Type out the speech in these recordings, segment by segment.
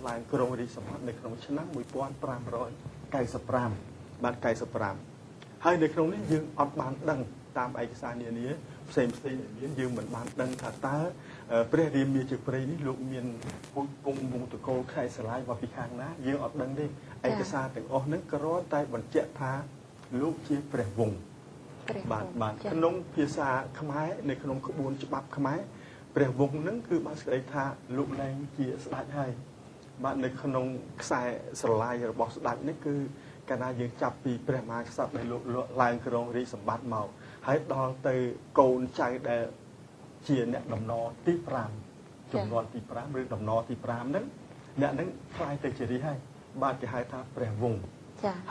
ឡើងគ្រងរាជសម្បត្តិនៅក្នុងឆ្នាំ1595បាទ95ហើយនៅក្នុងនេះយើងអត់បានដឹងតាមឯកសារនានាផ្សេងផ្សេងដែលមានយើងមិនបានដឹងថាតើព្រះរាមាជើងព្រៃនេះលោកមានពូជពងវងតកូលខែស្រឡាយមកពីខាងណាយើងអត់ដឹងទេឯកសារទាំងអស់ហ្នឹងគ្រាន់តែបញ្ជាក់ថាលោកជាព្រះវង្សបាទបាទក្នុងភាសាខ្មែរនៅក្នុងក្បួនច្បាប់ខ្មែរព្រះវង្សហ្នឹងគឺបានស្ដីថាលោកលែងជាស្ដេចហើយបាទនៅក្នុងខ្សែស្រឡាយរបស់ស្ដេចនេះគឺកាលណាយើងចាប់ពីព្រះមហាក្សត្រដែលលោកឡើងគ្រងរាជសម្បត្តិមកហើយដល់ទៅកូនចៅដែលជាអ្នកដំណរទី5ចំនួនទី5ឬដំណរទី5ហ្នឹងអ្នកហ្នឹងក្លាយទៅជារាជហើយបាទគេហៅថាព្រះវង្ស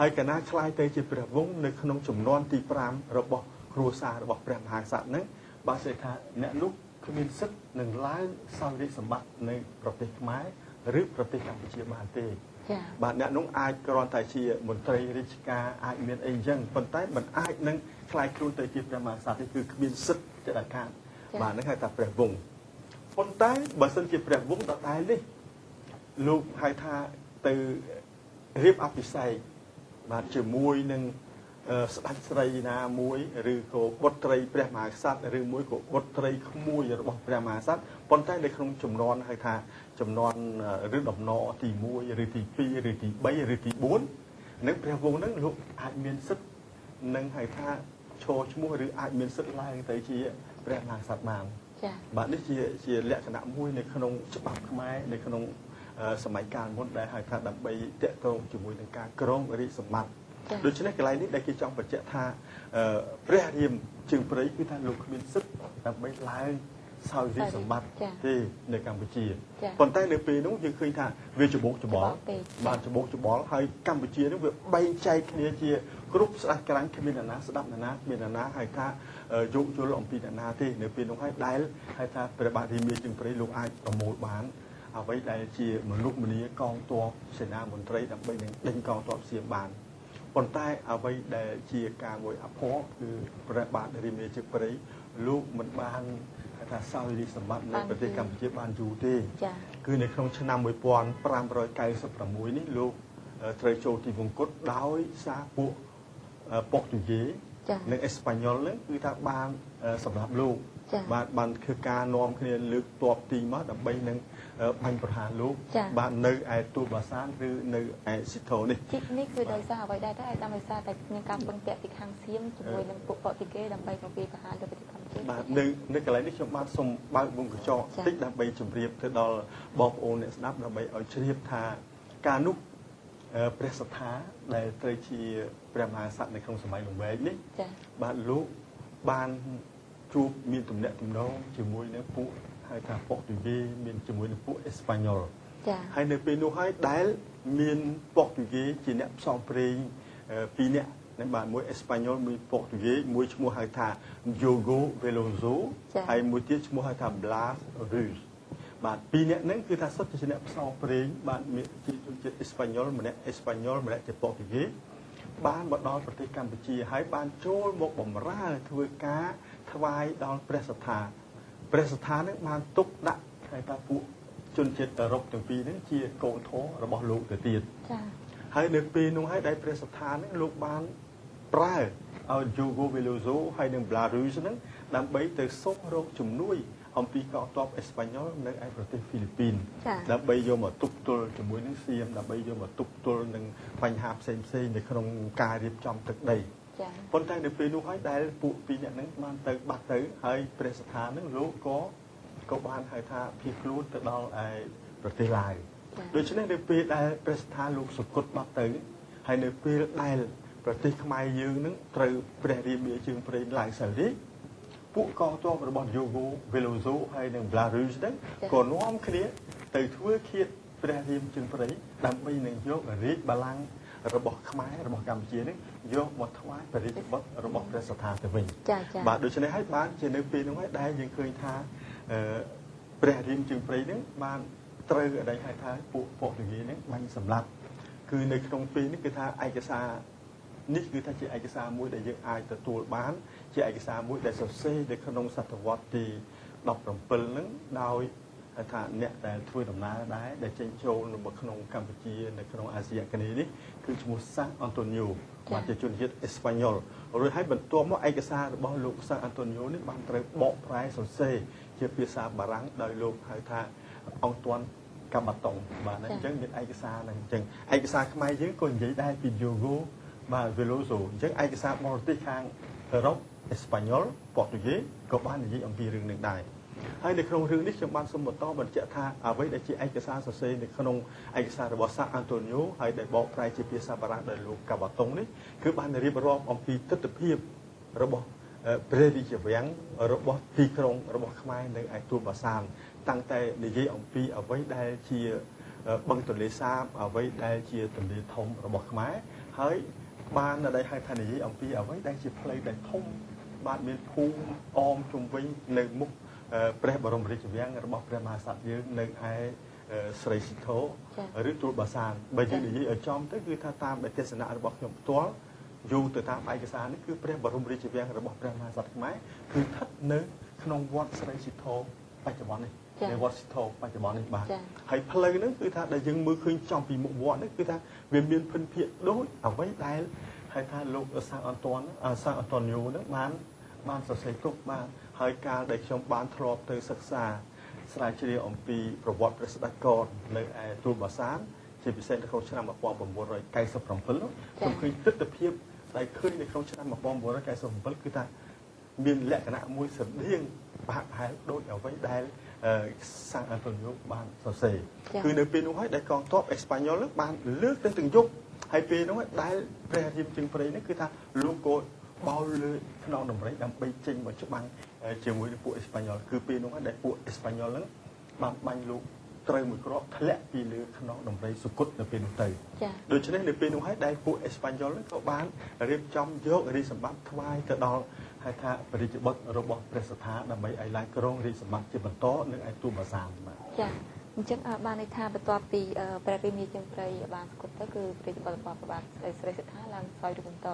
ហើយកាលណាក្លាយទៅជាព្រះវង្សនៅក្នុងចំនួនទី5របស់គ្រួសាររបស់ព្រះមហាក្សត្រហ្នឹងបាទស្ដីថាអ្នកនោះគ្មានសិទ្ធិនឹងឡើងសោយរាជសម្បត្តិនៅប្រទេសខ្មែរឬប្រទេសកម្ពុជាបានទេបាទអ្នកនោះអាចគ្រាន់តែជាមន្ត្រីរាជការអាចមានអីអញ្ចឹងប៉ុន្តែមិនអាចនឹងក្លាយខ្លួនទៅជាព្រះមហាក្សត្រទេគឺគ្មានសិទ្ធិជាដាច់ខាតបាទហ្នឹងហៅថាព្រះវង្សប៉ុន្តែបើសិនជាព្រះវង្សដដែលនេះលោកហៅថាទៅរៀបអភិសេកបាទជាមួយនឹងស្ដេចស្រីណាមួយឬក៏បុត្រីព្រះមហាក្សត្រឬមួយក៏បុត្រីក្មួយរបស់ព្រះមហាក្សត្រប៉ុន្តែនៅក្នុងចំនួនហៅថាចំនួនឬដំណរទី1ឬទី2ឬទី3ឬទី4នឹងព្រះវង្សនឹងលោកអាចមានសិទ្ធិនឹងហៅថាឈរឈ្មោះឬអាចមានសិទ្ធិឡើងទៅជាព្រះមហាក្សត្របានចា៎បាទនេះជាលក្ខណៈមួយនៅក្នុងច្បាប់ខ្មែរនៅក្នុងសម័យកាលមុនដែលហៅថាដើម្បីតាក់ទងជាមួយនឹងការគ្រងរាជសម្បត្តិដូច្នេះកន្លែងនេះដែលគេចង់បញ្ជាក់ថាព្រះរាមជើងព្រៃគឺថាលោកគ្មានសិទ្ធិដើម្បីឡើងសោយរាជសម្បត្តិទេនៅកម្ពុជាប៉ុន្តែនៅពេលនោះយើងឃើញថាវាច្បោកច្បល់បាទច្បោកច្បល់ហើយកម្ពុជានោះវាបែងចែកគ្នាជាគ្រប់ស្ដេចក្រាញ់គ្មានអ្នកណាស្ដាប់អ្នកណាគ្មានអ្នកណាហើយថាយោគយល់អំពីអ្នកណាទេនៅពេលនោះហើយដែលហើយថាព្រះបាទរាមាជើងព្រៃលោកអាចប្រមូលបានអ្វីដែលជាមនុស្សម្នាកងទ័ពសេនាមន្ត្រីដើម្បីនឹងដេញកងទ័ពសៀមបានប៉ុន្តែអ្វីដែលជាការមួយអភ័ព្វគឺព្រះបាទរាមាជើងព្រៃលោកមិនបានថាសោយរាជសម្បត្តិនៅប្រទេសកម្ពុជាបានយូរទេគឺនៅក្នុងឆ្នាំ1596នេះលោកត្រូវចូលទីវង្គតដោយសារពួកប៉ុស្ទុយហ្គេនិងអេស្ប៉ាញ៉ុលហ្នឹងគឺថាបានសម្រាប់លោកបាទបានធ្វើការនាំគ្នាលើកទ័ពទីមកដើម្បីនឹងបាញ់ប្រហារលោកបាទនៅឯទូបាសានឬនៅឯស៊ីថូនេះនេះគឺដោយសារអ្វីដែរដែរដោយសារតែមានការពឹងពាក់ពីខាងសៀមជាមួយនឹងពួកប៉ុស្ទុយហ្គេដើម្បីមកវាយប្រហារលើប្រទេសកម្ពុជាបាទនៅកន្លែងនេះខ្ញុំបាទសូមបើកវងកញ្ចក់តិចដើម្បីជម្រាបទៅដល់បងប្អូនអ្នកស្ដាប់ដើម្បីឲ្យជ្រាបថាការនោះព្រះសត្ថាដែលត្រូវជាព្រះមហាក្សត្រនៅក្នុងសម័យលង្វែកនេះបាទលោកបានជួបមានទំនាក់ទំនងជាមួយនឹងពួកហៅថាប៉ុស្ទុយហ្គេមានជាមួយនឹងពួកអេស្ប៉ាញ៉ុលហើយនៅពេលនោះហើយដែលមានប៉ុស្ទុយហ្គេជាអ្នកផ្សងព្រេងពីរនាក់បាទមួយអេស្ប៉ាញ៉ុលមួយប៉ុស្ទុយហ្គេមួយឈ្មោះហៅថា Diogo Veloso ហើយមួយទៀតឈ្មោះហៅថា Blas Ruiz បាទពីរនាក់ហ្នឹងគឺថាសុទ្ធជាអ្នកផ្សងព្រេងបាទមានជាជនជាតិអេស្ប៉ាញ៉ុលម្នាក់អេស្ប៉ាញ៉ុលម្នាក់ជាប៉ុស្ទុយហ្គេបានមកដល់ប្រទេសកម្ពុជាហើយបានចូលមកបម្រើធ្វើការថ្វាយដល់ព្រះសត្ថាព្រះសត្ថានឹងបានទុកដាក់ហៅថាពួកជនជាតិអឺរ៉ុបទាំងពីរហ្នឹងជាកូនធម៌របស់លោកទៅទៀតចា៎ហើយនៅពេលនោះហើយដែលព្រះសត្ថានឹងលោកបានប្រើឲ្យ Diogo Veloso ហើយនិង Blas Ruiz ហ្នឹងដើម្បីទៅសុំរកជំនួយអំពីកងទ័ពអេស្ប៉ាញ៉ុលនៅឯប្រទេសហ្វីលីពីនដើម្បីយកមកទប់ទល់ជាមួយនឹងសៀមដើម្បីយកមកទប់ទល់នឹងបញ្ហាផ្សេងផ្សេងនៅក្នុងការរៀបចំទឹកដីប៉ុន្តែនៅពេលនោះហើយដែលពួកពីរអ្នកហ្នឹងបានទៅបាត់ទៅហើយព្រះសត្ថាហ្នឹងលោកក៏បានហៅថាភៀសខ្លួនទៅដល់ឯប្រទេសឡាវដូច្នេះនៅពេលដែលព្រះសត្ថាលោកសុគតបាត់ទៅហើយនៅពេលដែលប្រទេសខ្មែរយើងហ្នឹងត្រូវព្រះរាមាជើងព្រៃឡើងសោយរាជពួកកងទ័ពរបស់ Diogo Veloso ហើយនិង Blas Ruiz ហ្នឹងក៏នាំគ្នាទៅធ្វើឃាតព្រះរាមជើងព្រៃដើម្បីនឹងយករាជបល្ល័ង្ករបស់ខ្មែររបស់កម្ពុជានេះយកមកថ្វាយព្រះរាជបុត្ររបស់ព្រះសត្ថាទៅវិញបាទដូច្នេះហើយបានជានៅពេលនោះហើយដែលយើងឃើញថាព្រះរាមជើងព្រៃហ្នឹងបានត្រូវអីហៅថាពួកប៉ុស្ទុយហ្គេហ្នឹងបាញ់សម្លាប់គឺនៅក្នុងពេលនេះគឺថាឯកសារនេះគឺថាជាឯកសារមួយដែលយើងអាចទទួលបានជាឯកសារមួយដែលសរសេរនៅក្នុងសតវត្សទី17ហ្នឹងដោយ ថាអ្នកដែលធ្វើដំណើរដែរដែលចេញចូលមកក្នុងកម្ពុជានៅក្នុងអាស៊ីអាគ្នេយ៍នេះគឺឈ្មោះសាំងអង់តូនីយ៉ូបាទជាជនជាតិអេស្ប៉ាញ៉ុលរួចហើយបន្ទាប់មកឯកសាររបស់លោកសាំងអង់តូនីយ៉ូនេះបានត្រូវបកប្រែសរសេរជាភាសាបារាំងដោយលោកហៅថាអង់តួនកាបាតុងបាទអញ្ចឹងមានឯកសារហ្នឹងអញ្ចឹងឯកសារខ្មែរយើងក៏និយាយដែរពី Diogo បាទ Veloso អញ្ចឹងឯកសារបរទេសខាងអឺរ៉ុបអេស្ប៉ាញ៉ុលប៉ូទុយហ្គេក៏បាននិយាយអំពីរឿងនេះដែរហើយនៅក្នុងរឿងនេះខ្ញុំបានសូមបន្តបញ្ជាក់ថាអ្វីដែលជាឯកសារសរសេរនៅក្នុងឯកសាររបស់សាអង់តូនីយ៉ូហើយដែលបកប្រែជាភាសាបារាំងដោយលោកកាបាតុងនេះគឺបានរៀបរាប់អំពីទិដ្ឋភាពរបស់ព្រះរាជវាំងរបស់ទីក្រុងរបស់ខ្មែរនៅឯទួលបាសានតាំងតែនិយាយអំពីអ្វីដែលជាបឹងទន្លេសាបអ្វីដែលជាទន្លេធំរបស់ខ្មែរហើយបានដែលហៅថានិយាយអំពីអ្វីដែលជាផ្លូវដែលធំបាទមានភូមិអមជុំវិញនៅមុខព្រះបរមរាជវាំងរបស់ព្រះមហាក្សត្រយើងនៅឯស្រីស៊ីធោឬទួលបាសានបើយើងនិយាយឲ្យចំទៅគឺថាតាមទស្សនៈរបស់ខ្ញុំផ្ទាល់យោងទៅតាមឯកសារនេះគឺព្រះបរមរាជវាំងរបស់ព្រះមហាក្សត្រខ្មែរគឺស្ថិតនៅក្នុងវត្តស្រីស៊ីធោបច្ចុប្បន្ននេះនៅវត្តស៊ីធោបច្ចុប្បន្ននេះបាទហើយផ្លូវហ្នឹងគឺថាដែលយើងមើលឃើញចំពីមុខវត្តនេះគឺថាវាមានភិនភាគដូចអ្វីដែលហៅថាលោកសាំងអង់តួនសាំងអង់តូនីយ៉ូហ្នឹងបានសរសេរទុកបាទហើយកាលដែលខ្ញុំបានធ្លាប់ទៅសិក្សាស្រាវជ្រាវអំពីប្រវត្តិព្រះស្ដេចកននៅឯទួលបាសានជាពិសេសនៅក្នុងឆ្នាំ1997ខ្ញុំឃើញទិដ្ឋភាពដែលឃើញនៅក្នុងឆ្នាំ1997គឺថាមានលក្ខណៈមួយស្រដៀងប្រហាក់ប្រហែលដូចអ្វីដែលសាំងអង់តូនីយ៉ូបានសរសេរគឺនៅពេលនោះហើយដែលកងទ័ពអេស្ប៉ាញ៉ុលបានលើកទៅទាំងយប់ហើយពេលនោះដែលព្រះរាមជើងព្រៃនេះគឺថាលោកក៏បោលលើខ្នងដំរីដើម្បីចេញមកច្បាំងជាមួយនឹងពួកអេស្ប៉ាញ៉ុលគឺពេលនោះដែលពួកអេស្ប៉ាញ៉ុលហ្នឹងបានបាញ់លោកត្រូវមួយគ្រាប់ធ្លាក់ពីលើខ្នងដំរីសុគតនៅពេលនោះទៅដូច្នេះនៅពេលនោះហើយដែលពួកអេស្ប៉ាញ៉ុលហ្នឹងក៏បានរៀបចំយករាជសម្បត្តិថ្វាយទៅដល់ហៅថាព្រះរាជបុត្ររបស់ព្រះសត្ថាដើម្បីឲ្យឡើងគ្រងរាជសម្បត្តិជាបន្តនៅឯទួលបាសានបាទចាអញ្ចឹងបានន័យថាបន្ទាប់ពីព្រះរាមាជើងព្រៃបានស្គត់ទៅគឺព្រះរាជបុត្ររបស់ព្រះបាទស្រីសត្ថាឡើងសោយរាជបន្ត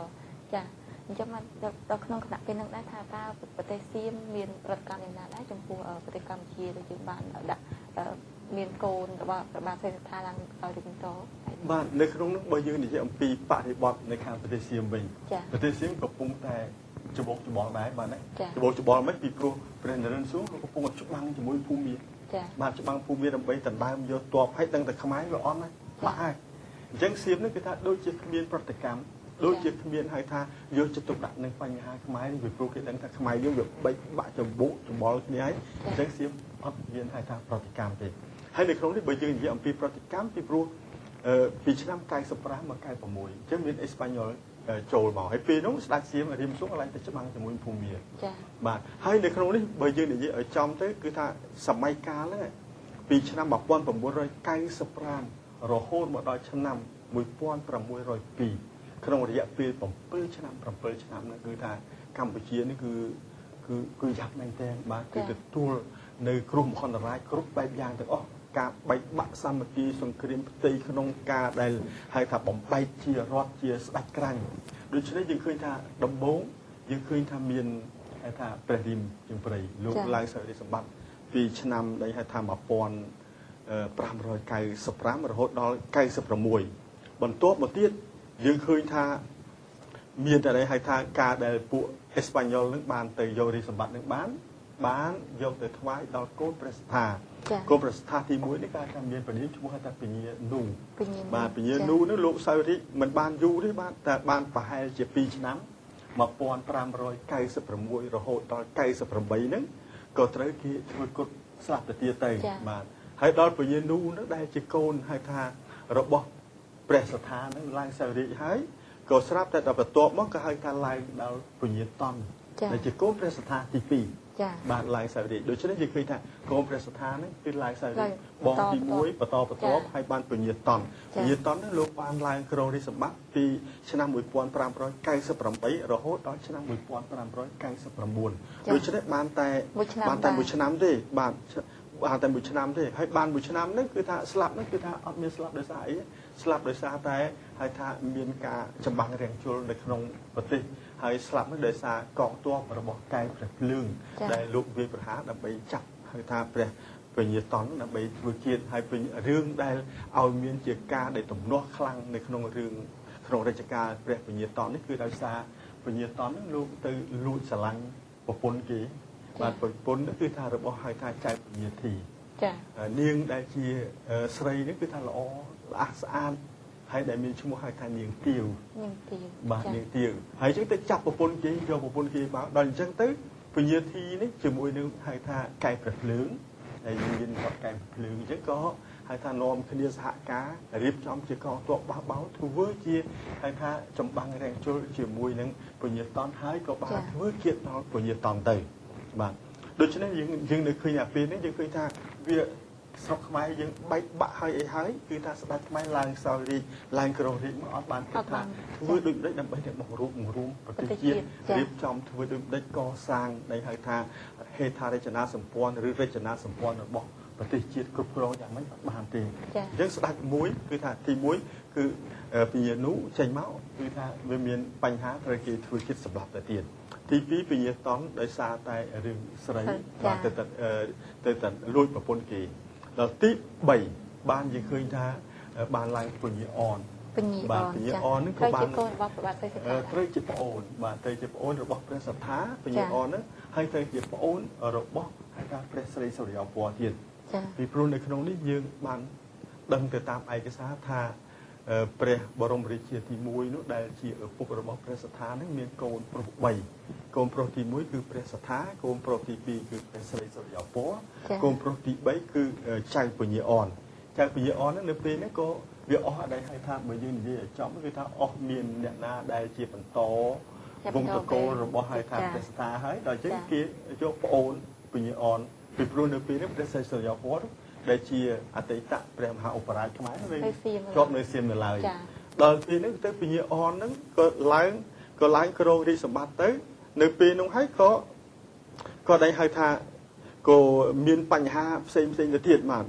ចាអញ្ចឹងមកដល់ក្នុងគណៈពេលនឹងដែរថាតើប្រទេសសៀមមានប្រតិកម្មយ៉ាងណាដែរចំពោះប្រទេសកម្ពុជាដែលយើងបានដាក់មានកូនរបស់ព្រះបាទស្រីសត្ថាឡើងសោយរាជបន្តបាទនៅក្នុងនោះបើយើងនិយាយអំពីបរិបទនៅខាងប្រទេសសៀមវិញប្រទេសសៀមកំពុងតែច្បោកច្បល់ដែរបាទណាច្បោកច្បល់មិនពីព្រោះព្រះនរិន្ទ្រសួរកំពុងច្បាំងជាមួយភូមិបាទច្បាំងភូមិដើម្បីដណ្ដើមយកទ័ពឲ្យដឹងតែខ្មែរវាអន់ណាបាក់ហើយអញ្ចឹងសៀមនេះគឺថាដូចជាគ្មានប្រតិកម្មដូចជាគ្មានហៅថាយកចិត្តទុកដាក់នឹងបញ្ហាខ្មែរនេះពីព្រោះគេដឹងថាខ្មែរយើងវាបែកបាក់ច្បោកច្បល់គ្នាហើយអញ្ចឹងសៀមអត់មានហៅថាប្រតិកម្មទេហើយនៅក្នុងនេះបើយើងនិយាយអំពីប្រតិកម្មពីព្រោះពីឆ្នាំ95មក96អញ្ចឹងមានអេស្ប៉ាញ៉ុលចូលមកហើយពេលនោះស្ដេចសៀមរៀមសួងឡើងទៅច្បាំងជាមួយភូមិបាទហើយនៅក្នុងនេះបើយើងនិយាយឲ្យចំទៅគឺថាសម័យកាលហ្នឹងពីឆ្នាំ1995រហូតមកដល់ឆ្នាំ1602ក្នុងរយៈពេល7ឆ្នាំ7ឆ្នាំហ្នឹងគឺថាកម្ពុជានេះគឺយ៉ាប់មែនទែនបាទគឺទទួលនៅគ្រោះមហន្តរាយគ្រប់បែបយ៉ាងទាំងអស់ការបែកបាក់សាមគ្គីសង្គ្រាមផ្ទៃក្នុងការដែលហៅថាបំបែកជារដ្ឋជាស្ដេចក្រាញ់ដូច្នេះយើងឃើញថាដំបូងយើងឃើញថាមានហៅថាព្រះរាមជើងព្រៃលោកឡើងសោយរាជសម្បត្តិពីឆ្នាំដែលហៅថា1595រហូតដល់96បន្ទាប់មកទៀតយើងឃើញថាមានតែហៅថាការដែលពួកអេស្ប៉ាញ៉ុលនឹងបានទៅយករាជសម្បត្តិនឹងបានយកទៅថ្វាយដល់កូនព្រះសត្ថាកូនព្រះសត្ថាទី1នេះគេថាមានព្រះនាមឈ្មោះថាពញានូបាទពញានូនេះលោកសោយរាជមិនបានយូរទេបាទតែបានប្រហែលជា2ឆ្នាំ1596រហូតដល់98ហ្នឹងក៏ត្រូវគេធ្វើគុតស្លាប់ទៅទៀតទៅបាទហើយដល់ពញានូនោះដែលជាកូនហៅថារបស់ព្រះសត្ថានឹងឡើងសោយរាជហើយក៏ស្រាប់តែដល់បន្ទាប់មកក៏ហៅថាឡើងដល់ពញាតន់ដែលជាកូនព្រះសត្ថាទី2បាទឡើងសោយរាជដូច្នេះយើងឃើញថាកូនព្រះសត្ថានេះគឺឡើងសោយរាជបងទី1បន្តបន្ទាប់ហើយបានពញាតន់ពញាតន់នេះលោកបានឡើងគ្រងរាជសម្បត្តិពីឆ្នាំ1598រហូតដល់ឆ្នាំ1599ដូច្នេះបានតែមួយឆ្នាំទេបាទបានតែមួយឆ្នាំទេហើយបានមួយឆ្នាំហ្នឹងគឺថាស្លាប់ហ្នឹងគឺថាអត់មានស្លាប់ដោយសារអីស្លាប់ដោយសារតែហើយថាមានការចម្បាំងរាំងជលនៅក្នុងប្រទេសហើយស្លាប់ហ្នឹងដោយសារកងទ័ពរបស់កែវព្រះភ្លើងដែលលោកវាយប្រហារដើម្បីចាប់ហៅថាព្រះ ពញាតន់ដើម្បីធ្វើជាតិហើយពេញរឿងដែលឲ្យមានជាការដែលទំនាស់ខ្លាំងនៅក្នុងរឿងក្នុងរជ្ជកាលព្រះពញាតន់នេះគឺដោយសារពញាតន់នឹងលោកទៅលួចស្រឡាញ់ប្រពន្ធគេបាទប្រពន្ធគឺថារបស់ហៅថាចៅពញាធីចានាងដែលជាស្រីនេះគឺថាល្អល្អះស្អាតហើយដែលមានឈ្មោះហៅថានាងទាវនាងទាវបាទនាងទាវហើយអញ្ចឹងទៅចាប់ប្រពន្ធគេយកប្រពន្ធគេមកដល់អញ្ចឹងទៅពញាធីនេះជាមួយនឹងហៅថាកែព្រះភ្លើងដែលមានវត្តកែព្រះភ្លើងអញ្ចឹងក៏ហៅថានាំគ្នាសហការរៀបចំជាកងទ័ពបះបោរធ្វើជាហៅថាចម្បាំងរាំងជលជាមួយនឹងពញាតន់ហើយក៏បានធ្វើជាតិដល់ពញាតន់ទៅបាទដូច្នេះយើងនៅឃើញអាពេលនេះយើងឃើញថាវាស្រុកខ្មែរយើងបែកបាក់ហើយអីហើយគឺថាស្ដេចខ្មែរឡើងសោយរាជឡើងគ្រងរាជមកអត់បានគិតថាធ្វើដូចម្ដេចដើម្បីតែបង្រួបបង្រួមប្រទេសជាតិរៀបចំធ្វើដូចម្ដេចកសាងដែលហៅថាហេដ្ឋារចនាសម្ព័ន្ធឬរចនាសម្ព័ន្ធរបស់ប្រទេសជាតិគ្រប់គ្រងយ៉ាងម៉េចអត់បានទេអញ្ចឹងស្ដេចមួយគឺថាទី1គឺពញានុចេញមកគឺថាវាមានបញ្ហាត្រូវគេធ្វើជាតិសម្លាប់ទៅទៀតទី2ពញាតន់ដោយសារតែរឿងស្រីបាទទៅលួចប្រពន្ធគេដល់ទី3បានយើងឃើញថាបានឡើងពញាអនបាទពញាអននឹងក៏បានជាកូនរបស់ព្រះបាទស្រីសត្ថាត្រូវជាប្អូនបាទត្រូវជាប្អូនរបស់ព្រះសត្ថាពញាអននឹងហើយត្រូវជាប្អូនរបស់ហៅថាព្រះស្រីសុរិយោពណ៌ទៀតពីព្រោះនៅក្នុងនេះយើងបានដឹងទៅតាមឯកសារថាព្រះបរមរាជាទី1នោះដែលជាឪពុករបស់ព្រះសត្ថានឹងមានកូនប្រុស3កូនប្រុសទី1គឺព្រះសត្ថាកូនប្រុសទី2គឺព្រះស្រីសុរិយោពណ៌កូនប្រុសទី3គឺចៅពញាអនចៅពញាអននឹងនៅពេលនេះក៏វាអស់អត់ដែរហើយថាបើយើងនិយាយឲ្យចំគឺថាអស់មានអ្នកណាដែលជាបន្តវង្សត្រកូលរបស់ហៅថាព្រះសត្ថាហើយដល់ចឹងគេយកប្អូនពញាអនពីព្រោះនៅពេលនេះព្រះស្រីសុរិយោពណ៌ដែលជាអតីតព្រះមហាឧបរាជខ្មែរនៅជាប់នៅសៀមនៅឡើយដល់ពេលនេះទៅពញាអនហ្នឹងក៏ឡើងគ្រងរាជសម្បត្តិទៅនៅពេលនោះហើយក៏ได้ហៅថាក៏មានបញ្ហាផ្សេងផ្សេងទៅទៀតបាទ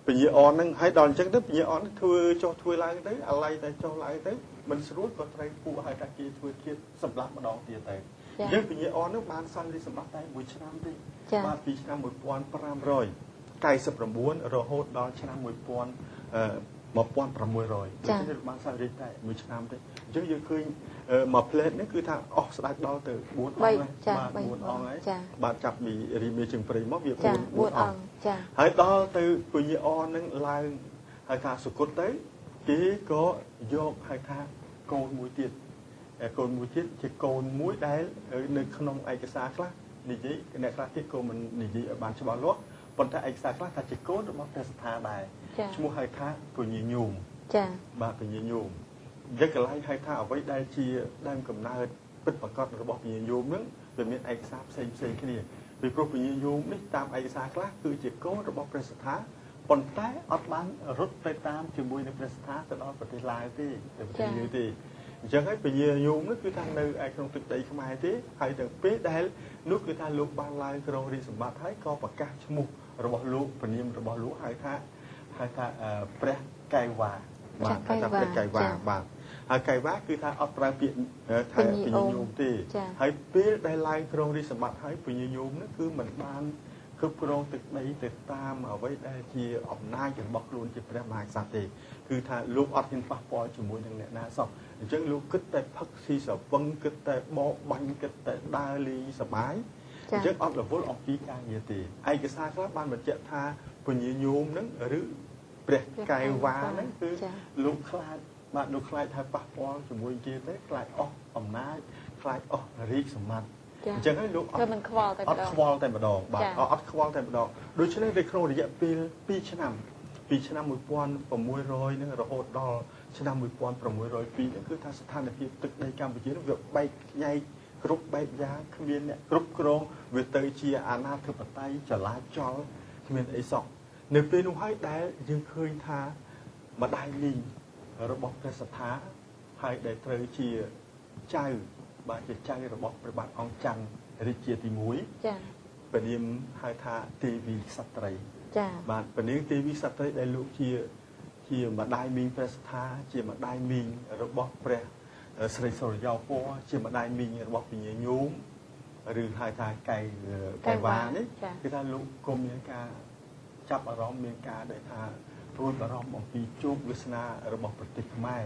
ពញាអនហ្នឹងហើយដល់អញ្ចឹងទៅពញាអនធ្វើចុះធ្វើឡើងទៅអាឡ័យតែចុះឡើងទៅមិនស្រួលក៏ត្រូវពួកហៅថាគេធ្វើជាតិសម្លាប់ម្ដងទៀតទៅយើងពញាអនហ្នឹងបានសន្និសម្បត្តិតែ1ឆ្នាំទេបាទពីឆ្នាំ1599រហូតដល់ឆ្នាំ1600ដូច្នេះបានសន្និតែ1ឆ្នាំទេអញ្ចឹងយើងឃើញមួយផ្លែតនេះគឺថាអស់ស្ដេចដល់ទៅ4អង្គហើយបាទ4អង្គហើយបាទចាប់ពីរាមាជើងព្រៃមកវា4អង្គហើយដល់ទៅពញាអននឹងឡើងហៅថាសុគតទៅគេក៏យកហៅថាកូនមួយទៀតកូនមួយទៀតជាកូនមួយដែលនៅក្នុងឯកសារខ្លះនិយាយអ្នកខ្លះទៀតក៏មិននិយាយឲ្យបានច្បាស់លាស់ប៉ុន្តែឯកសារខ្លះថាជាកូនរបស់ព្រះសត្ថាដែរឈ្មោះហៅថាពញាញោមចាបាទពញាញោមយើងកន្លែងហៅថាអ្វីដែលជាដើមកំណើតពិតប្រាកដរបស់ពញាញោមនឹងវាមានឯកសារផ្សេងផ្សេងគ្នាពីព្រោះពញាញោមនេះតាមឯកសារខ្លះគឺជាកូនរបស់ព្រះសត្ថាប៉ុន្តែអត់បានរត់ទៅតាមជាមួយនឹងព្រះសត្ថាទៅដល់ប្រទេសឡាវទេទៅប្រទេសយើងទេអញ្ចឹងហើយពញាញោមនោះគឺថានៅឯក្នុងទឹកដីខ្មែរទេហើយទៅពេលដែលនោះគឺថាលោកបានឡើងគ្រងរាជសម្បត្តិហើយក៏ប្រកាសឈ្មោះរបស់លោកព្រះនាមរបស់លោកហៅថាព្រះកែវ៉ាបាទហៅថាព្រះកែវ៉ាបាទហើយកែវ៉ាគឺថាអត់ប្រើពាក្យថាពញាញោមទេហើយពេលដែលឡើងគ្រងរាជសម្បត្តិហើយពញាញោមនោះគឺមិនបានគ្រប់គ្រងទឹកដីទៅតាមអ្វីដែលជាអំណាចរបស់ខ្លួនជាព្រះមហាក្សត្រទេគឺថាលោកអត់ហ៊ានប៉ះពាល់ជាមួយនឹងអ្នកណាសោះអញ្ចឹងលោកគិតតែផឹកស៊ីស្រវឹងគិតតែបោកបាញ់គិតតែដើរលេងសប្បាយអញ្ចឹងអត់រវល់អំពីការងារទេឯកសារខ្លះបានបញ្ជាក់ថាពញាញោមនឹងឬព្រះកែវ៉ានឹងគឺលោកខ្លាចបាទលោកខ្លាចថាប៉ះពាល់ជាមួយគេទៅខ្លាចអស់អំណាចខ្លាចអស់រាជសម្បត្តិអញ្ចឹងហើយលោកអត់មិនខ្វល់តែម្ដងអត់ខ្វល់តែម្ដងបាទអត់ខ្វល់តែម្ដងដូច្នេះនៅក្នុងរយៈពេល2ឆ្នាំពីឆ្នាំ1600នឹងរហូតដល់ឆ្នាំ1602នេះគឺថាស្ថានភាពទឹកដីកម្ពុជានឹងវាបែកខ្ញែកគ្រប់បែបយ៉ាងគ្មានអ្នកគ្រប់គ្រងវាទៅជាអាណាធិបតេយ្យចលាចលគ្មានអីសោះនៅពេលនោះហើយដែលយើងឃើញថាម្ដាយមីងរបស់ព្រះសត្ថាហើយដែលត្រូវជាចៅបាទជាចៅរបស់ព្រះបាទអង្គច័ន្ទរាជាទី1ចាព្រះនាមហៅថាទេវីក្សត្រីចាបាទព្រះនាងទេវីក្សត្រីដែលលោកជាម្ដាយមីងព្រះសត្ថាជាម្ដាយមីងរបស់ព្រះស្រីសុរិយោពណ៌ជាម្ដាយមីងរបស់ពញាញោមឬហៅថាកែវ៉ានេះគឺថាលោកក៏មានការ ចាប់អារម្មណ៍មានការដែលថាព្រួយបារម្ភអំពីជោគវាសនារបស់ប្រទេសខ្មែរ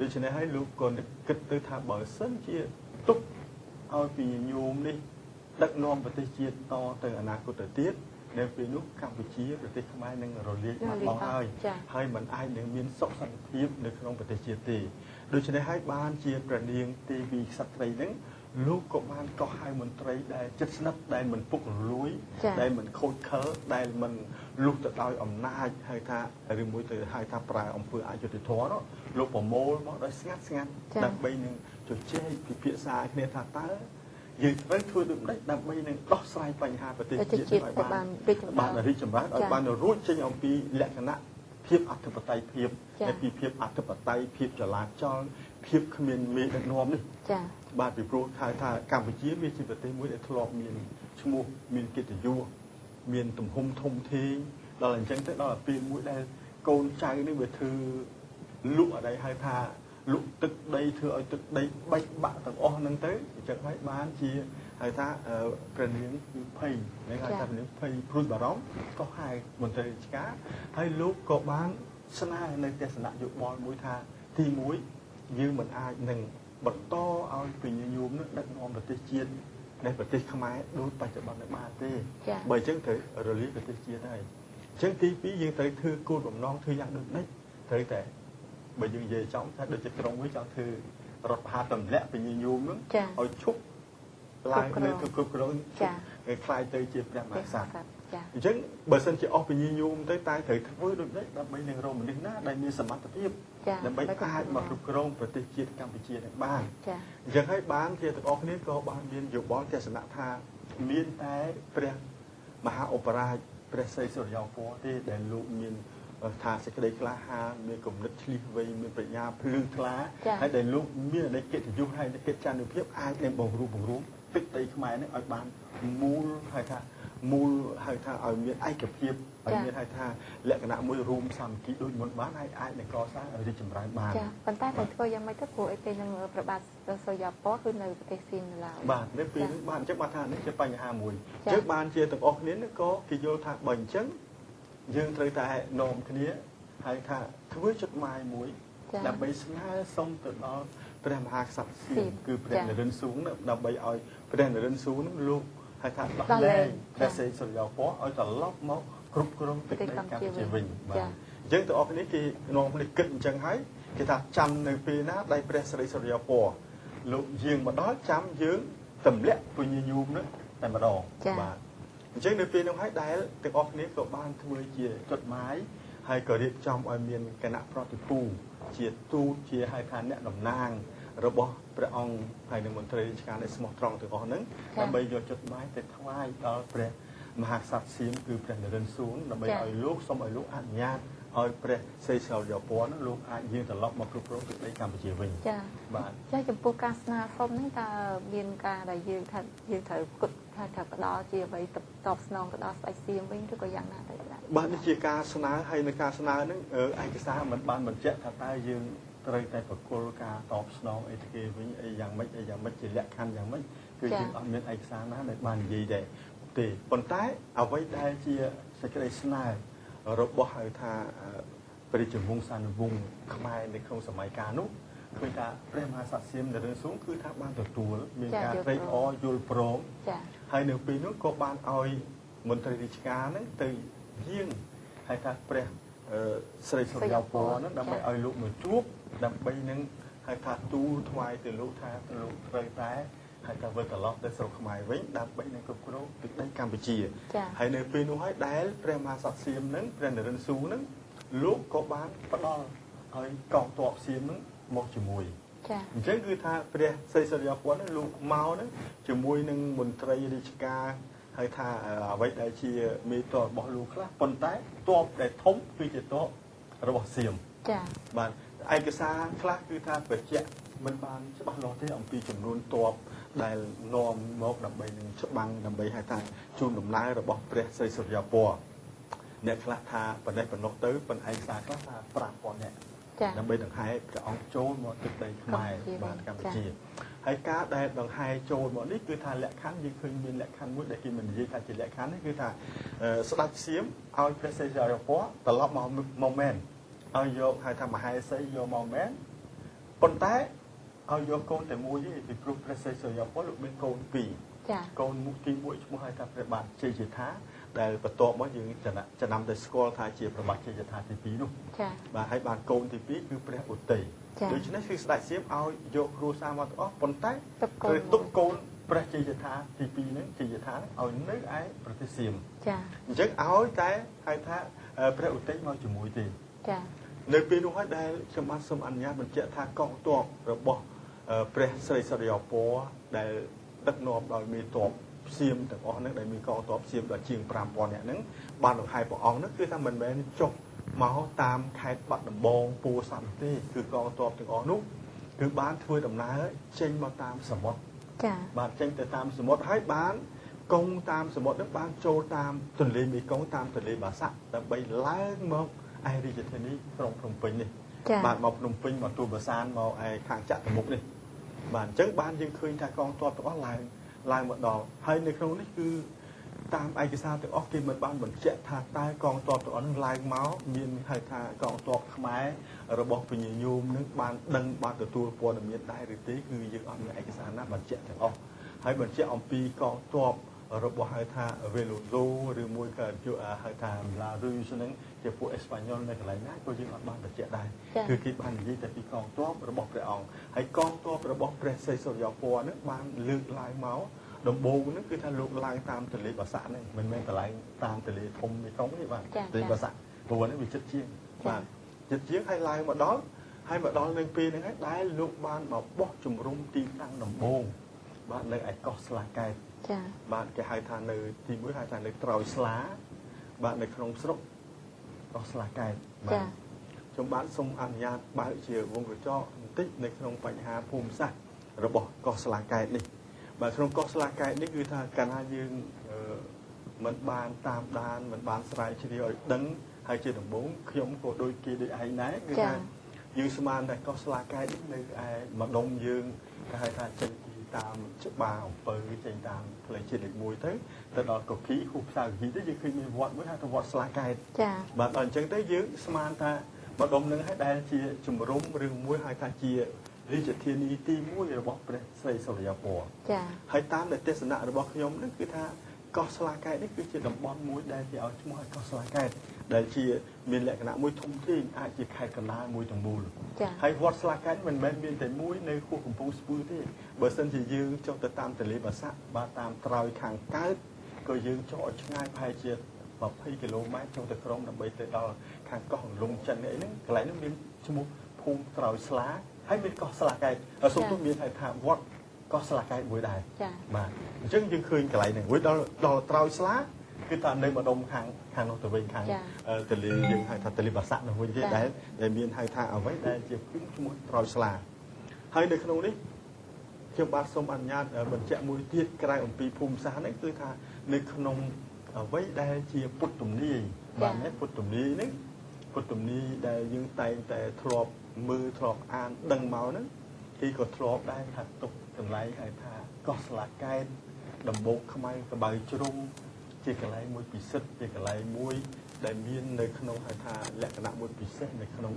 ដូច្នេះហើយលោកក៏គិតទៅថាបើសិនជាទុកឲ្យពីញោមនេះដឹកនាំប្រទេសជាតិតទៅអនាគតទៅទៀតនៅពេលនោះកម្ពុជាប្រទេសខ្មែរនឹងរលាយបាត់បង់ហើយហើយមិនអាចនឹងមានសុខសន្តិភាពនៅក្នុងប្រទេសជាតិទេដូច្នេះហើយបានជាព្រះនាងទេវីក្សត្រីនឹងលោកក៏បានកោះហៅមន្ត្រីដែលជិតស្និទ្ធដែលមិនពុករលួយដែលមិនខូចខលដែលមិនលុះទៅដោយអំណាចហៅថាឬមួយទៅហៅថាប្រើអំពើអយុត្តិធម៌នោះលោកប្រមូលមកដោយស្ងាត់ស្ងាត់ដើម្បីនឹងជជែកពិភាក្សាគ្នាថាតើយើងត្រូវធ្វើដូចម្តេចដើម្បីនឹងដោះស្រាយបញ្ហាប្រទេសជាតិឲ្យបានរីកចម្រើនឲ្យបានរួចចេញអំពីលក្ខណៈភាពអធិបតេយ្យភាពនៃពីភាពអធិបតេយ្យភាពចលាចលភាពគ្មានមេដឹកនាំនេះចា៎បាទពីព្រោះហៅថាកម្ពុជាវាជាប្រទេសមួយដែលធ្លាប់មានឈ្មោះមានកិត្តិយសមានទំហំធំធេងដល់អញ្ចឹងទៅដល់ពេលមួយដែលកូនចៅនេះវាធ្វើលក់អីហៅថាលក់ទឹកដីធ្វើឲ្យទឹកដីបែកបាក់ទាំងអស់ហ្នឹងទៅអញ្ចឹងហើយបានជាហៅថាព្រះនាងគឺភ័យនឹងហៅថាព្រះនាងភ័យព្រួយបារម្ភក៏ហៅមន្ត្រីរាជការហើយលោកក៏បានស្នើនៅទស្សនៈយោបល់មួយថាទី1យើងមិនអាចនឹងបន្តឲ្យពញាញោមនឹងដឹកនាំប្រទេសជាតិនៃប្រទេសខ្មែរដូចបច្ចុប្បន្ននេះបានទេបើអញ្ចឹងត្រូវរលាយប្រទេសជាតិហើយអញ្ចឹងទី2យើងត្រូវធ្វើគោលបំណងធ្វើយ៉ាងដូចម្តេចត្រូវតែបើយើងនិយាយចំថាដូចជាក្រុមមួយចង់ធ្វើរដ្ឋប្រហារទម្លាក់ពញាញោមនឹងឲ្យឈប់ឡើងនៅធ្វើគ្រប់គ្រងឲ្យខ្លាយទៅជាព្រះមហាក្សត្រអញ្ចឹងបើសិនជាអស់ពញាញោមទៅតែត្រូវធ្វើដូចម្តេចដើម្បីនឹងរកមនុស្សណាដែលមានសមត្ថភាពដើម្បីអាចមកគ្រប់គ្រងប្រទេសជាតិកម្ពុជានឹងបានអញ្ចឹងហើយបានជាទាំងអស់គ្នាក៏បានមានយោបល់ទស្សនៈថាមានតែព្រះមហាឧបរាជព្រះស្រីសុរិយោពណ៌ទេដែលលោកមានថាសេចក្តីក្លាហានមានគំនិតឆ្លៀសវៃមានប្រាជ្ញាភ្លឺថ្លាហើយដែលលោកមានអកិត្តិយសហើយកិច្ចចានុភាពអាចនឹងបង្រួបបង្រួមទឹកដីខ្មែរនេះឲ្យបានមូលហៅថាមូលហៅថាឲ្យមានឯកភាពឲ្យមានហៅថាលក្ខណៈមួយរួមសាមគ្គីដូចមុនបានហើយអាចនឹងកសាងឲ្យរីកចម្រើនបានចាប៉ុន្តែតែធ្វើយ៉ាងម៉េចទៅព្រោះអីពេលនឹងព្រះបាទសុរិយោពណ៌គឺនៅប្រទេសសៀមនៅឡើយបាទនៅពេលនេះបាទអញ្ចឹងបាទថានេះជាបញ្ហាមួយអញ្ចឹងបានជាទាំងអស់គ្នាក៏គេយល់ថាបើអញ្ចឹងយើងត្រូវតែនាំគ្នាហើយថាធ្វើចុតម៉ាយមួយដើម្បីស្នើសុំទៅដល់ព្រះមហាក្សត្រសៀមគឺព្រះនរិន្ទសួងដើម្បីឲ្យព្រះនរិន្ទសួងនឹងលោកហៅថាដោះលែងព្រះស្រីសុរិយោពណ៌ឲ្យត្រឡប់មកគ្រប់គ្រងទឹកដីកម្ពុជាវិញបាទអញ្ចឹងទាំងអស់គ្នាគេនាំគ្នាគិតអញ្ចឹងហើយគេថាចាំនៅពេលណាដែលព្រះស្រីសុរិយោពណ៌លោកយាងមកដល់ចាំយើងទម្លាក់ពញាញោមនោះតែម្ដងបាទអញ្ចឹងនៅពេលនោះហើយដែលទាំងអស់គ្នាក៏បានធ្វើជាចុតម៉ាយហើយក៏រៀបចំឲ្យមានគណៈប្រតិភូជាទូតជាហៅថាអ្នកតំណាងរបស់ព្រះអង្គហើយនឹងមន្ត្រីរាជការដែលស្មោះត្រង់ទាំងអស់ហ្នឹងដើម្បីយកចុតម៉ាយទៅថ្វាយដល់ព្រះមហាក្សត្រសៀមគឺព្រះនរិន្ទសួងដើម្បីឲ្យលោកសូមឲ្យលោកអនុញ្ញាតឲ្យព្រះស្រីសុរិយោពណ៌នោះលោកអាចយាងត្រឡប់មកគ្រប់គ្រងទឹកដីកម្ពុជាវិញចា៎បាទចា៎ចំពោះការស្នើសុំហ្នឹងតើមានការដែលយើងថាយើងត្រូវគិតថាត្រូវផ្ដល់ជាអ្វីតបស្នងទៅដល់ស្ដេចសៀមវិញឬក៏យ៉ាងណាទៅដែរបាទនេះជាការស្នើហើយនៅការស្នើហ្នឹងឯកសារមិនបានបញ្ជាក់ថាតើយើងត្រូវតែប្រគល់ការតបស្នងអីទៅគេវិញអីយ៉ាងម៉េចអីយ៉ាងម៉េចជាលក្ខខណ្ឌយ៉ាងម៉េចគឺយើងអត់មានឯកសារណាដែលបាននិយាយដែរទេប៉ុន្តែអ្វីដែលជាសេចក្តីស្នើរបស់ហៅថាព្រះរាជវង្សានុវង្សខ្មែរនៅក្នុងសម័យកាលនោះឃើញថាព្រះមហាក្សត្រសៀមនរិន្ទសួងគឺថាបានទទួលមានការត្រេកអរយល់ព្រមហើយនៅពេលនោះក៏បានឲ្យមន្ត្រីរាជការហ្នឹងទៅយាងហៅថាព្រះស្រីសុរិយោពណ៌ហ្នឹងដើម្បីឲ្យលោកមកជួបដើម្បីនឹងហៅថាទូលថ្វាយទៅលោកថាលោកត្រូវតែហើយថាវិលត្រឡប់ទៅស្រុកខ្មែរវិញដើម្បីនឹងគ្រប់គ្រងទឹកដីកម្ពុជាហើយនៅពេលនោះហើយដែលព្រះមហាក្សត្រសៀមនឹងព្រះនរិន្ទសួងនឹងលោកក៏បានផ្ដល់ឲ្យកងទ័ពសៀមនឹងមកជាមួយអញ្ចឹងគឺថាព្រះស្រីសុរិយោពណ៌នឹងលោកមកនឹងជាមួយនឹងមន្ត្រីរាជការហើយថាអ្វីដែលជាមេទ័ពរបស់លោកខ្លះប៉ុន្តែទ័ពដែលធំគឺជាទ័ពរបស់សៀមចា៎បាទឯកសារខ្លះគឺថាបញ្ជាក់មិនបានច្បាស់លាស់ទេអំពីចំនួនទ័ពដែលនាំមកដើម្បីនឹងច្បាំងដើម្បីហៅថាជូនដំណើររបស់ព្រះស្រីសុរិយោពណ៌អ្នកខ្លះថាប៉ុណ្ណេះប៉ុណ្ណោះទៅប៉ុន្តែឯកសារខ្លះថា5000នាក់ដើម្បីដង្ហែព្រះអង្គចូលមកទឹកដីខ្មែរបាទកម្ពុជា ហើយការដែលដង្ហែចូលមកនេះគឺថាលក្ខខណ្ឌយើងឃើញមានលក្ខខណ្ឌមួយដែលគេមិននិយាយថាជាលក្ខខណ្ឌនេះគឺថាស្ដេចសៀមឲ្យព្រះស្រីសុរិយោពណ៌ត្រឡប់មកមែនឲ្យយកហៅថាមហេសីយកមកមែនប៉ុន្តែឲ្យយកកូនតែមួយទេពីព្រោះព្រះស្រីសុរិយោពណ៌លោកមានកូនពីរចាកូនមុខទី1ឈ្មោះហៅថាព្រះបាទជ័យជេដ្ឋាដែលបន្ទាប់មកយើងចំណាំតែស្គាល់ថាជាព្រះបាទជ័យជេដ្ឋាទី2នោះចាបាទហើយបានកូនទី2គឺព្រះឧទ័យដូច្នេះគឺស្ដេចសៀមឲ្យយកគ្រួសារមកទាំងអស់ប៉ុន្តែត្រូវទុកកូនព្រះជ័យជេដ្ឋាទី2ហ្នឹងជ័យជេដ្ឋាឲ្យនៅឯប្រទេសសៀមចាអញ្ចឹងឲ្យតែហៅថាព្រះឧទ័យមកជាមួយទេចានៅពេលនោះហើយដែលខ្ញុំបានសូមអនុញ្ញាតបញ្ជាក់ថាកងទ័ពរបស់ព្រះស្រីសុរិយោពណ៌ដែលដឹកនាំដោយមេទ័ពសៀមទាំងអស់ហ្នឹងដែលមានកងទ័ពសៀមដល់ជាង5000នាក់ហ្នឹងបានដង្ហែព្រះអង្គហ្នឹងគឺថាមិនមែនចុះមកតាមខេត្តបាត់ដំបងពោធិ៍សាត់ទេគឺកងទ័ពទាំងអស់នោះគឺបានធ្វើដំណើរចេញមកតាមសមុទ្រចាបាទចេញទៅតាមសមុទ្រហើយបានកងតាមសមុទ្រហ្នឹងបានចូលតាមទន្លេមេគង្គតាមទន្លេបាសាក់ដើម្បីឡើងមកឯរាជធានីក្រុងភ្នំពេញនេះបាទមកភ្នំពេញមកទួលបាសានមកឯខាងចតុមុខនេះបាទអញ្ចឹងបានយើងឃើញថាកងទ័ពទាំងអស់ឡើងមកដល់ហើយនៅក្នុងនេះគឺតាមឯកសារទាំងអស់គេមិនបានបញ្ជាក់ថាតើកងទ័ពទាំងអស់នឹងឡើងមកមានហៅថាកងទ័ពខ្មែររបស់ពញាញោមនឹងបានដឹងបានទទួលព័ត៌មានដែរឬទេគឺយើងអត់មានឯកសារណាបញ្ជាក់ទាំងអស់ហើយបញ្ជាក់អំពីកងទ័ពរបស់ហៅថាវេឡូសូឬមួយក៏ហៅថាឡារុយហ្នឹងជាពួកអេស្ប៉ាញ៉ុលនៅកន្លែងណាក៏យើងអត់បានបញ្ជាក់ដែរគឺគេបាននិយាយតែពីកងទ័ពរបស់ព្រះអង្គហើយកងទ័ពរបស់ព្រះស្រីសុរិយោពណ៌ហ្នឹងបានលើកឡើងមកដំបូងហ្នឹងគឺថាលោកឡើងតាមទន្លេបាសាក់ហ្នឹងមិនមែនកន្លែងតាមទន្លេធំមេគង្គទេបាទទន្លេបាសាក់ព្រោះហ្នឹងវាជិតជាងបាទជិតជាងហើយឡើងមកដល់ហើយមកដល់នឹងពេលហ្នឹងហើយដែលលោកបានមកបោះជំរំទីតាំងដំបូងបាទនៅឯកោះស្លាកែតចាបាទគេហៅថានៅទីមួយហៅថានៅត្រោយស្លាបាទនៅក្នុងស្រុកកោះស្លាកែតបាទខ្ញុំបាទសូមអនុញ្ញាតបើកជាវងក្រចកបន្តិចនៅក្នុងបញ្ហាភូមិសាស្ត្ររបស់កោះស្លាកែតនេះបាទក្នុងកោះស្លាកែតនេះគឺថាកាលណាយើងមិនបានតាមដានមិនបានស្រាវជ្រាវឲ្យដឹងហើយជាដំបូងខ្ញុំក៏ដូចគេដូចឯងដែរគឺថាយើងស្មានតែកោះស្លាកែតនេះនៅឯម្ដុំយើងគេហៅថាចេញពីតាមច្បារអំពៅចេញតាមផ្លូវជាតិលេខ1ទៅដល់កគីហួសផ្សារកគីទៅយើងឃើញមានវត្តមួយហៅថាវត្តស្លាកែតចាបាទដល់អញ្ចឹងទៅយើងស្មានថាម្ដុំនឹងឲ្យដែលជាជំរំឬមួយហៅថាជារាជធានីទី1របស់ព្រះស្រីសុរិយោពណ៌ចាហើយតាមដែលទស្សនៈរបស់ខ្ញុំនឹងគឺថាកោះស្លាកែតនេះគឺជាតំបន់មួយដែលគេឲ្យឈ្មោះឲ្យកោះស្លាកែតដែលជាមានលក្ខណៈមួយធំធេងអាចជាខេត្តកណ្ដាលមួយទាំងមូលហើយវត្តស្លាកែតមិនមែនមានតែមួយនៅខួសកំពង់ស្ពឺទេបើសិនជាយើងចុះទៅតាមទន្លេបាសាក់បាទតាមត្រើយខាងកើតក៏យើងចុះឲ្យឆ្ងាយប្រហែលជា20គីឡូម៉ែត្រចុះទៅក្រោមដើម្បីទៅដល់ខាងកោះលងចិនអីហ្នឹងកន្លែងហ្នឹងមានឈ្មោះភូមិត្រើយស្លាហើយមានកោះស្លាកែតសូមទោះមានហៅថាវត្តកោះស្លាកែតមួយដែរបាទអញ្ចឹងយើងឃើញកន្លែងហ្នឹងមួយដល់ត្រើយស្លាគឺថានៅម្ដុំខាងនោះទៅវិញខាងទន្លេយើងហៅថាទន្លេបាសាក់នោះវិញទេដែលមានហៅថាអ្វីដែលជាភូមិឈ្មោះត្រើយស្លាហើយនៅក្នុងនេះខ្ញុំបាទសូមអនុញ្ញាតបញ្ជាក់មួយទៀតក្រៅអំពីភូមិសាស្ត្រនេះគឺថានៅក្នុងអ្វីដែលជាពុទ្ធទំនាយបាទនេះពុទ្ធទំនាយនេះពុទ្ធទំនាយដែលយើងតែងតែធ្លាប់មើលធ្លាប់អានដឹងមកហ្នឹងគេក៏ធ្លាប់ដែរថាទុកកន្លែងហៅថាកោះស្លាកែតដំបូកខ្មៅកបៅជ្រុំជាកន្លែងមួយពិសិដ្ឋជាកន្លែងមួយដែលមាននៅក្នុងហៅថាលក្ខណៈមួយពិសេសនៅក្នុង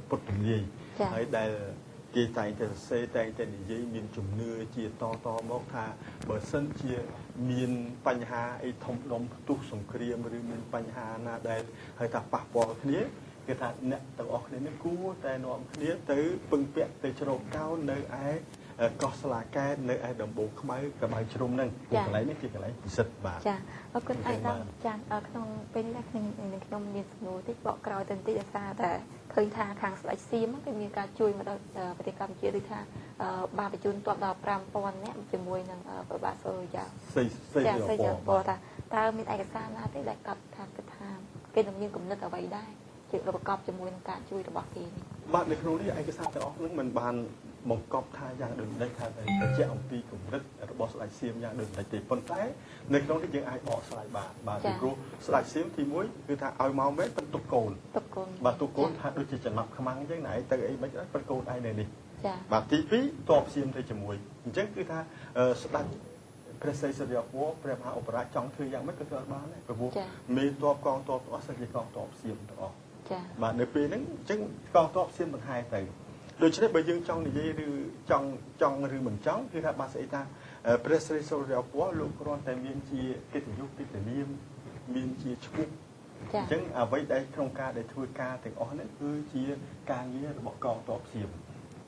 ពុទ្ធទំនាយហើយដែលគេតែងតែសរសេរតែងតែនិយាយមានជំនឿជាតមកថាបើសិនជាមានបញ្ហាអីធំដុំផ្ទុះសង្គ្រាមឬមានបញ្ហាណាដែលហៅថាប៉ះពាល់គ្នាគេថាអ្នកទាំងអស់គ្នានេះគួរតែនាំគ្នាទៅពឹងពាក់ទៅជ្រកកោននៅឯកោះស្លាកែតនៅឯដំបូងខ្មៅកបៅជ្រុំហ្នឹងព្រោះកន្លែងនេះជាកន្លែងពិសិដ្ឋបាទចាអរគុណឯកឧត្តមចាក្នុងពេលនេះខ្ញុំមានសំណួរតិចបកក្រោយទៅបន្តិចដោយសារតែឃើញថាខាងស្ដេចសៀមគេមានការជួយមកដល់ប្រទេសកម្ពុជាដូចថាបានបញ្ជូនទ័ពដល់5000នាក់ជាមួយនឹងព្រះបាទសូរិយាស្រីយោពណ៌ថាតើមានឯកសារណាទេដែលកត់ថាគិតថាគេនឹងមានគំនិតអ្វីដែរជាប្រកបជាមួយនឹងការជួយរបស់គេនេះបាទនៅក្នុងនេះឯកសារទាំងអស់នឹងមិនបានបង្កប់ថាយ៉ាងដូចម្ដេចថាបញ្ជាក់អំពីកម្រិតរបស់ស្ដេចសៀមយ៉ាងដូចម្ដេចទេប៉ុន្តែនៅក្នុងនេះយើងអាចបកស្រាយបានបាទពីព្រោះស្ដេចសៀមទី1គឺថាឲ្យមកមែនបន្ទុកកូនបាទទុកកូនថាដូចជាចំណាប់ខ្មាំងអញ្ចឹងណែទៅអីមិនដែរបន្ទុកកូនឯងនៅនេះ បាទទី2តបសៀមទៅជាមួយអញ្ចឹងគឺថាស្ដេចព្រះស្រីសុរិយោពណ៌ព្រះមហាឧបរាជចង់ធ្វើយ៉ាងម៉េចក៏ធ្វើអត់បានដែរព្រោះមេតបកងទ័ពទាំងអស់សិតជាកងទ័ពសៀមទាំងអស់បាទនៅពេលហ្នឹងអញ្ចឹងកងទ័ពសៀមបង្ហែទៅដូច្នេះបើយើងចង់និយាយឬចង់ឬមិនចង់គឺថាបាទស្អីថាព្រះស្រីសុរិយោពណ៌លោកគ្រាន់តែមានជាកិត្តិយសកិត្តិនាមមានជាឈ្មោះអញ្ចឹងអ្វីដែលក្នុងការដែលធ្វើការទាំងអស់នេះគឺជាការងាររបស់កងទ័ពសៀម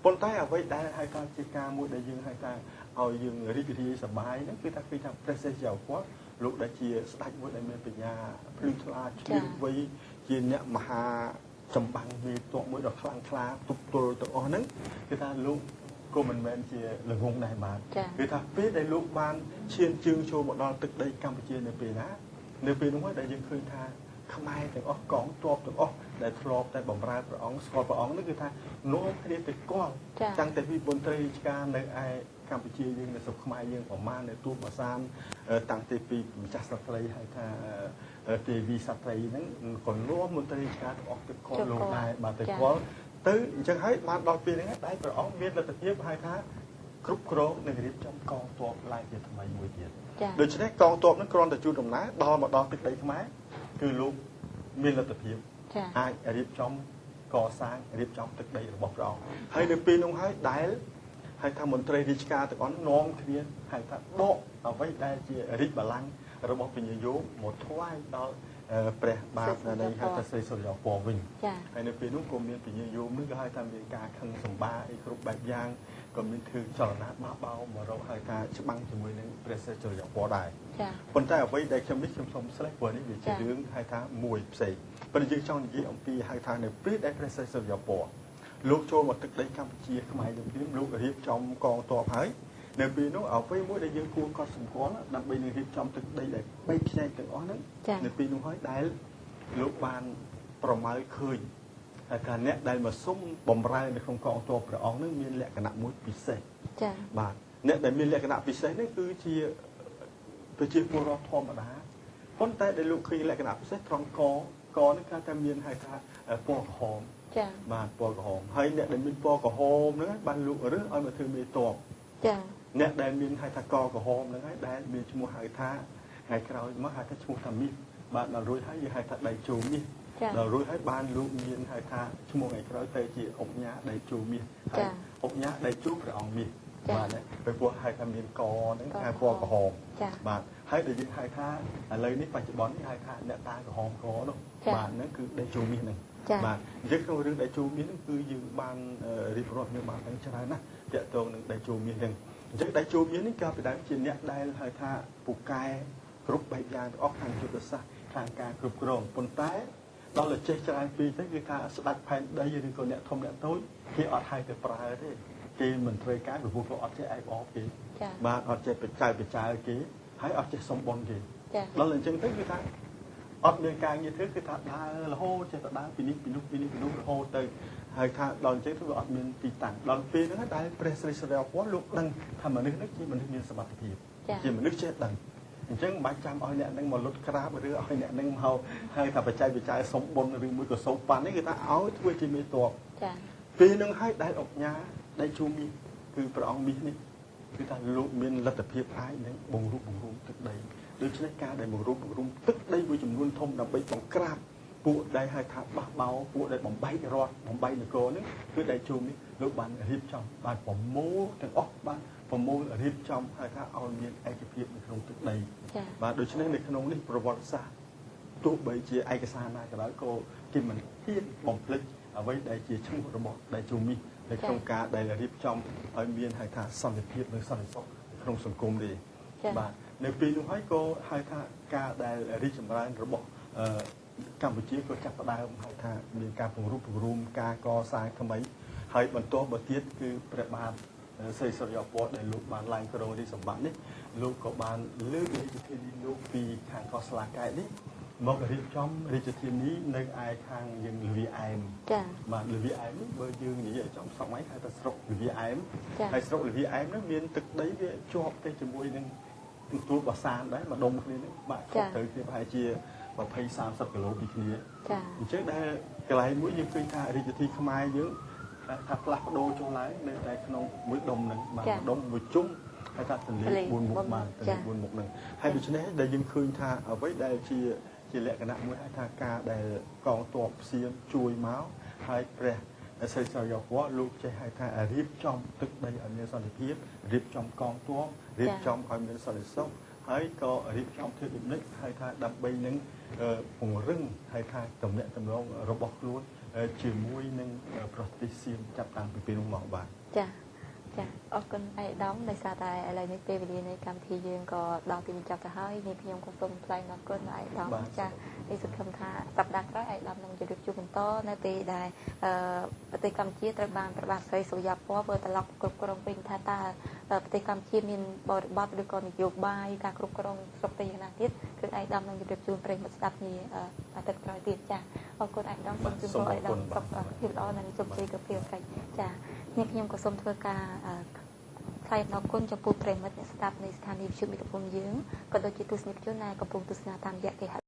ប៉ុន្តែអ្វីដែលហៅថាជាការមួយដែលយើងហៅថាឲ្យយើងរីករាយសប្បាយហ្នឹងគឺថាគឺថាព្រះស្រីសុរិយោពណ៌លោកដែលជាស្ដេចមួយដែលមានបញ្ញាភ្លឺថ្លាឆ្លៀសវៃជាអ្នកមហាចម្បាំងមេទ័ពមួយដ៏ខ្លាំងក្លាទប់ទល់ទាំងអស់ហ្នឹងគឺថាលោកក៏មិនមែនជាល្ងងដែរបាទគឺថាពេលដែលលោកបានឈានជើងចូលមកដល់ទឹកដីកម្ពុជានៅពេលណានៅពេលនោះដែលយើងឃើញថាខ្មែរទាំងអស់កងទ័ពទាំងអស់ដែលធ្លាប់តែបម្រើព្រះអង្គស្គាល់ព្រះអង្គនោះគឺថានាំគ្នាទៅគាល់តាំងតែពីមន្ត្រីរាជការនៅឯកម្ពុជាយើងនៅស្រុកខ្មែរយើងប្រមាណនៅទូបាសានតាំងតែពីម្ចាស់ស្ត្រីហៅថាទេវីសត្រីហ្នឹងក៏នាំមន្ត្រីរាជការទាំងអស់ទៅគាល់លោកដែរបាទទៅគាល់ទៅអញ្ចឹងហើយបានដល់ពេលហ្នឹងដែលព្រះអង្គមានលទ្ធភាពហៅថាគ្រប់គ្រងនិងរៀបចំកងទ័ពឡើងជាថ្មីមួយទៀតដូច្នេះកងទ័ពហ្នឹងគ្រាន់តែជូនដំណើរដល់មកដល់ទឹកដីខ្មែរគឺលោកមានលទ្ធភាពអាចរៀបចំកសាងរៀបចំទឹកដីរបស់ព្រះអង្គហើយនៅពេលនោះហើយដែលហៅថាមន្ត្រីរាជការទាំងអស់នាំគ្នាហៅថាដកអ្វីដែលជារាជបល្ល័ង្ករបស់ពញាយោមកថ្វាយដល់ព្រះបាទនៃហៅថាស្រីសុរិយោពណ៌វិញហើយនៅពេលនោះក៏មានពញាយោមនឹងក៏ហៅថាមានការខឹងសម្បាអីគ្រប់បែបយ៉ាងក៏មានធ្វើចលនាបះបោមករកហៅថាច្បាំងជាមួយនឹងព្រះស្រីសុរិយោពណ៌ដែរប៉ុន្តែអ្វីដែលខ្ញុំនេះខ្ញុំសូមស្លេះព្រោះនេះវាជារឿងហៅថាមួយផ្សេងប៉ុន្តែយើងចង់និយាយអំពីហៅថានៅពេលដែលព្រះស្រីសុរិយោពណ៌លោកចូលមកទឹកដីកម្ពុជាខ្មែរយើងព្រាមលោករៀបចំកងទ័ពហើយនៅពេលនោះអ្វីមួយដែលយើងគួរកត់សម្គាល់ដើម្បីនឹងរៀបចំទឹកដីដែលបែកខ្ញែកទាំងអស់ហ្នឹងនៅពេលនោះហើយដែលលោកបានប្រមើលឃើញថាអ្នកដែលមកសុំបំរើនៅក្នុងកងទ័ពព្រះអង្គនឹងមានលក្ខណៈមួយពិសេសបាទអ្នកដែលមានលក្ខណៈពិសេសនេះគឺជាប្រជាពលរដ្ឋធម្មតាប៉ុន្តែដែលលោកឃើញលក្ខណៈពិសេសត្រង់កនេះគេថាមានហៅថាពណ៌ក្រហមបាទពណ៌ក្រហមហើយអ្នកដែលមានពណ៌ក្រហមហ្នឹងបានលោករើសឲ្យមកធ្វើមេទ័ពអ្នកដែលមានហៅថាកក្រហមហ្នឹងហើយដែលមានឈ្មោះហៅថាថ្ងៃក្រោយមកហៅថាឈ្មោះថាមាសបាទដល់រួចហើយយើងហៅថាដៃជោមាសដល់រួចហើយបានលោកមានហៅថាឈ្មោះថ្ងៃក្រោយទៅជាអុកញ៉ាដៃជោមាសហើយអុកញ៉ាដៃជោព្រះអង្គមាសបាទពេលពោះហៅថាមានកហ្នឹងហៅពណ៌ក្រហមបាទហើយដែលយើងហៅថាឥឡូវនេះបច្ចុប្បន្ននេះហៅថាអ្នកតាក្រហមកនោះបាទហ្នឹងគឺដៃជោមាសហ្នឹងបាទយើងក្នុងរឿងដៃជោមាសហ្នឹងគឺយើងបានរៀបរាប់យើងបានដឹងច្រើនណាស់ទាក់ទងនឹងដៃជោមាសហ្នឹងអញ្ចឹងដៃជោមាសនេះកាលពីដើមជាអ្នកដែលហៅថាពូកែគ្រប់បែបយ៉ាងទាំងអស់ខាងយុទ្ធសាស្ត្រខាងការគ្រប់គ្រងប៉ុន្តែដល់តែចេះច្រើនពេកទៅគឺថាស្ដេចផែនដីឬក៏អ្នកធំអ្នកតូចគេអត់ហៅទៅប្រើទេគេមិនត្រូវការព្រោះគាត់អត់ចេះអែបអបគេបាទអត់ចេះបច្ចាយគេហើយអត់ចេះសុំបុណ្យគេដល់អញ្ចឹងទៅគឺថាអត់មានការងារធ្វើគឺថាដើររហូតចេះតែដើរពីនេះពីនោះពីនេះពីនោះរហូតទៅហើយថាដល់អញ្ចឹងទៅវាអត់មានទីតាំងដល់ពេលហ្នឹងដែលព្រះស្រីសុរិយោពណ៌លោកដឹងថាមនុស្សនេះជាមនុស្សមានសមត្ថភាពជាមនុស្សចេះដឹងអញ្ចឹងមិនបាច់ចាំឲ្យអ្នកនឹងមកលុតក្រាបឬឲ្យអ្នកនឹងមកហើយថាបច្ចាយសុំបុណ្យឬមួយក៏សុំប៉ាន់នេះគឺថាឲ្យធ្វើជាមេទ័ពពេលហ្នឹងហើយដែលអុកញ៉ាដែលជួមាសគឺព្រះអង្គមាសនេះគឺថាលោកមានលទ្ធភាពអាចនឹងបង្រួបបង្រួមទឹកដីដូច្នេះការដែលបង្រួបបង្រួមទឹកដីមួយចំនួនធំដើម្បីបង្ក្រាបពួកដែលហៅថាបះបោពួកដែលបំបែករដ្ឋបំបែកនគរហ្នឹងគឺដែលជួមាសលោកបានរៀបចំបានប្រមូលទាំងអស់បានប្រមូលរៀបចំហៅថាឲ្យមានឯកភាពនៅក្នុងទឹកដីបាទដូច្នេះនៅក្នុងនេះប្រវត្តិសាស្ត្រទោះបីជាឯកសារណាក៏ដោយក៏គេមិនហ៊ានបំភ្លេចអ្វីដែលជាឈ្មោះរបស់ដែលជួមាសនៅក្នុងការដែលរៀបចំឲ្យមានហៅថាសន្តិភាពនិងសន្តិសុខក្នុងសង្គមនេះបាទនៅពេលនោះហើយក៏ហៅថាការដែលរីកចម្រើនរបស់កម្ពុជាក៏ចាប់ផ្ដើមហៅថាមានការពង្រួមការកសាងថ្មីហើយបន្តមកទៀតគឺព្រះបាទស្រីសុរិយោពណ៌ដែលលោកបានឡើងគ្រងរាជសម្បត្តិនេះលោកក៏បានលើករាជធានីលោកពីខាងកោះស្លាកែតនេះមករៀបចំរាជធានីនៅឯខាងយើងលវាអែមបាទលវាអែមនេះបើយើងនិយាយចំសព្វថ្ងៃហៅថាស្រុកលវាអែមហើយស្រុកលវាអែមនោះមានទឹកដីវាជាប់ទៅជាមួយនឹងទួលបាសានដែរម្ដុំគ្នានេះបាទខុសទៅគ្នាប្រហែលជា20 30គីឡូពីគ្នាអញ្ចឹងដែលកន្លែងមួយយើងឃើញថារាជធានីខ្មែរយើង ថាផ្លាស់ប្ដូរចុះឡើងនៅតែក្នុងមួយដុំហ្នឹងបាទដុំមួយជុំ ហៅថាទន្លេ4មុខបាទទន្លេ4មុខហ្នឹងហើយដូច្នេះដែលយើងឃើញថាអ្វីដែលជាជាលក្ខណៈមួយហៅថាការដែលកងទ័ពសៀមជួយមកហើយព្រះស្រីសុរិយោពណ៌លោកចេះហៅថារៀបចំទឹកដីឲ្យមានសន្តិភាពរៀបចំកងទ័ពរៀបចំឲ្យមានសន្តិសុខហើយក៏រៀបចំធ្វើដូចនេះហៅថាដើម្បីនឹងពង្រឹងហៅថាទំនាក់ទំនងរបស់ខ្លួនជាមួយនឹងប្រទេសសៀមចាប់តាំងពីពេលនោះមកបាទចាចាអរគុណឯកឧត្តមដោយសារតែឥឡូវនេះពេលវេលានៃកម្មវិធីយើងក៏ដល់ទីបញ្ចប់ទៅហើយនេះខ្ញុំក៏សូមថ្លែងអំណរគុណដល់ឯកឧត្តមចានេះសង្ឃឹមថាសប្តាហ៍ក្រោយឯកឧត្តមនឹងជម្រាបជួបបន្តនៅពេលដែលប្រទេសកម្ពុជាត្រូវបានព្រះបាទស្រីសុរិយាពណ៌វិលត្រឡប់គ្រប់គ្រងវិញថាតើប្រទេសកម្ពុជាមានបរិបទឬក៏នយោបាយការគ្រប់គ្រងស្រុកទៅយ៉ាងណាទៀតគឺឯកឧត្តមនឹងជម្រាបជូនប្រិយមិត្តស្ដាប់នាអាទិត្យក្រោយទៀតចាអរគុណឯកឧត្តមសូមជូនពរឯកឧត្តមសុខភាពល្អនិងជោគជ័យគ្រប់ភារកិច្ចចានេះខ្ញុំក៏សូមធ្វើការថ្លែងអំណរគុណចំពោះប្រិយមិត្តអ្នកស្ដាប់នៃស្ថានីយវិទ្យុមិត្តភូមិយើងក៏ដូចជាទស្សនិកជនដែលកំពុងទស្សនាតាមរយៈគេហ